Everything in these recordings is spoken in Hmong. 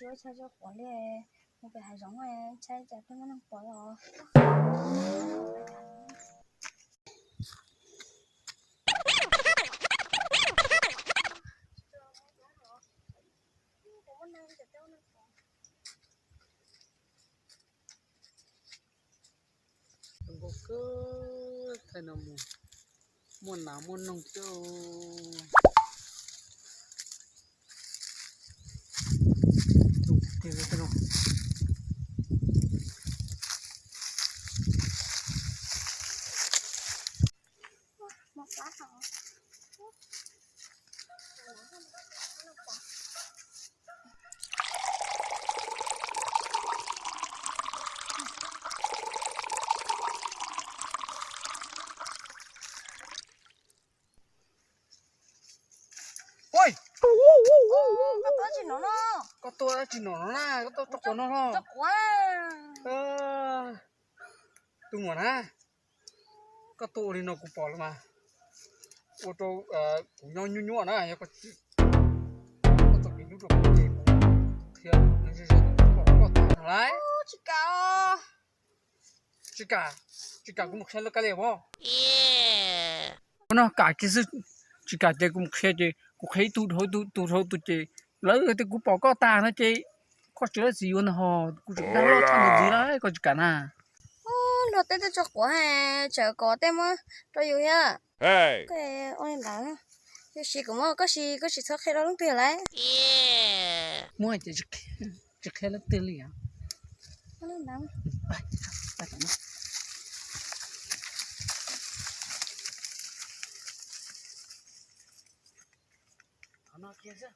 Tsis ua tshaj tso quav li, mus pem hav zoov ntshai cas peb muaj neeg pom os. Zoo nkauj kawg, thaij no mus muaj nas muaj noog thiab. Ua, koj tuaj dab tsi no? Koj tuaj dab tsi no no na? Koj tuaj rau quav no los? Tus muam na, koj tuaj ua li no kuv pom lawm mas. Ua rau kuv nyob nyuaj nyuaj na, yog koj txawm piav hlub rau kuv ces kuv qhia zoo zoo rau koj tag no lauj. Tsis kam, tsis kam, tsis kam kuv mus qhia lawv kav liam os. Ua no kam kiag xwb, tsis kam ces kuv mus qhia ces kuv qhia ib tug dhau ib tug, tus dhau tus ces lawv tias kuv pom koj tag no ces koj tsis laib txiv yuav ntag ho, kuv tseem dag loj tshaj ntawd ntxiv lauj, koj tsis kam na. Luag tej tuaj tso quav tsawv kom tej muab rau yus thiab. Ua li ntawd, yus siv kuv muab koj siv, koj tsis txhob qhia rau leej twg lawm. Muab ces tsis qhia leej twg li os. Thov no kiag xwb.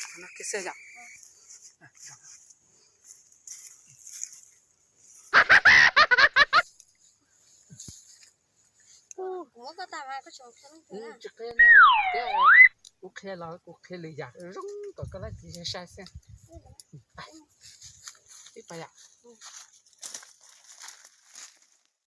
Thov no kiag xwb yom. Kuv qhia, kuv qhia los kuv qhia lwm yam zoo kom koj laib txiv sai sai xwb. Ib pas yam.